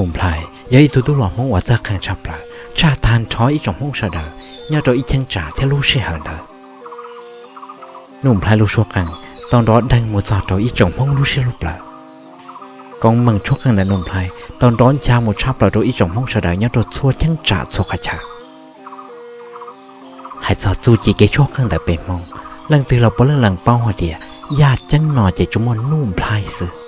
Nuj Nplhaib yog ib tug tub hluas Hmoob uas txawj qeej tshaj plaws, tshaj tag nrho ib tsoom Hmoob sawv daws nyob rau ib cheeb tsam thiab lub sij hawm ntawd. Nuj Nplhaib lub suab qeej tau nrov deeg mus txog rau ib tsoom Hmoob lub siab lub plawv. Koob meej tshuab qeej ntawm Nuj Nplhaib tau nrov ncha mus tshaj plaws rau ib tsoom Hmoob sawv daws nyob rau txhua cheeb tsam txhua qhov chaw. Hais txog txuj ci kev tshuab qeej ntawm peb Hmoob, leej twg los puav leej lees paub hais tias yaj ceeb no ces tsuas muaj Nuj Nplhaib xwb.